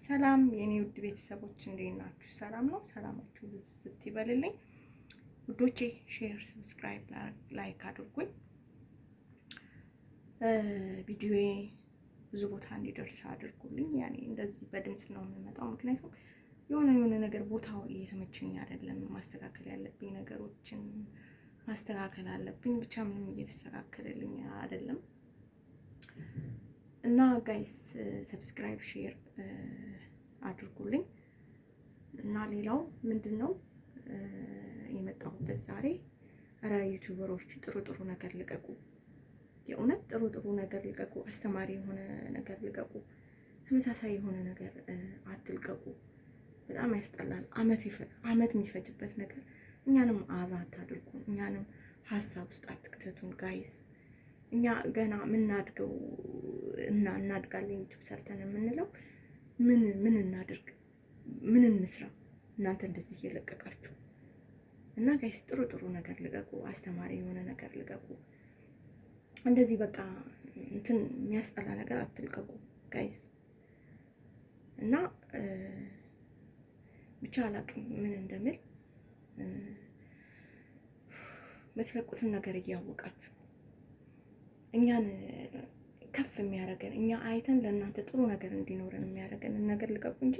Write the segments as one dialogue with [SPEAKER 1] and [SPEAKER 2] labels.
[SPEAKER 1] ሰላም የኔ ውድ ቤተሰቦች፣ እንዴት ናችሁ? ሰላም ነው። ሰላማችሁ ብዝት ይበልልኝ ውዶቼ። Share፣ subscribe፣ like አድርጉኝ። ቪዲዮዬ ብዙ ቦታ እንዲደርስ አድርጉልኝ። ያኔ እንደዚህ በድምፅ ነው የምመጣው፣ ምክንያቱም የሆነ የሆነ ነገር ቦታው እየተመቸኝ አይደለም። ማስተካከል ያለብኝ ነገሮችን ማስተካከል አለብኝ። ብቻ ምንም እየተስተካከለልኝ አይደለም እና guys፣ subscribe፣ share አድርጉልኝ። እና ሌላው ምንድን ነው የመጣሁበት ዛሬ፣ ኧረ ዩቲዩበሮች፣ ጥሩ ጥሩ ነገር ልቀቁ። የእውነት ጥሩ ጥሩ ነገር ልቀቁ። አስተማሪ የሆነ ነገር ልቀቁ። ተመሳሳይ የሆነ ነገር አትልቀቁ። በጣም ያስጠላል። አመት የሚፈጅበት ነገር፣ እኛንም አዛ አታድርጉ። እኛንም ሀሳብ ውስጥ አትክተቱን guys። እኛ ገና የምናድገው እና እናድጋለን ዩቱብ ሰርተን የምንለው ምን ምን እናድርግ፣ ምን እንስራ? እናንተ እንደዚህ እየለቀቃችሁ። እና guys፣ ጥሩ ጥሩ ነገር ልቀቁ። አስተማሪ የሆነ ነገር ልቀቁ። እንደዚህ በቃ እንትን የሚያስጠላ ነገር አትልቀቁ guys። እና ብቻ አላቅም ምን እንደምል። የምትለቁትን ነገር እያወቃችሁ እኛን ከፍ የሚያደርገን፣ እኛ አይተን ለእናንተ ጥሩ ነገር እንዲኖረን የሚያደርገንን ነገር ልቀቁ እንጂ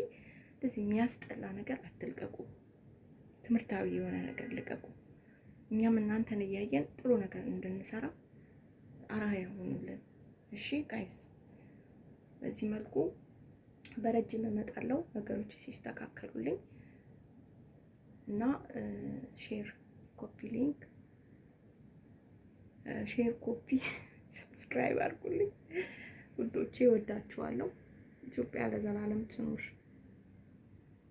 [SPEAKER 1] እንደዚህ የሚያስጠላ ነገር አትልቀቁ። ትምህርታዊ የሆነ ነገር ልቀቁ። እኛም እናንተን እያየን ጥሩ ነገር እንድንሰራ አርአያ ሁኑልን። እሺ guys፣ በዚህ መልኩ በረጅም እመጣለሁ ነገሮች ሲስተካከሉልኝ። እና share፣ copy link፣ share፣ copy፣ subscribe አድርጉልኝ ውዶቼ፣ እወዳችኋለሁ። ኢትዮጵያ ለዘላለም ትኑር።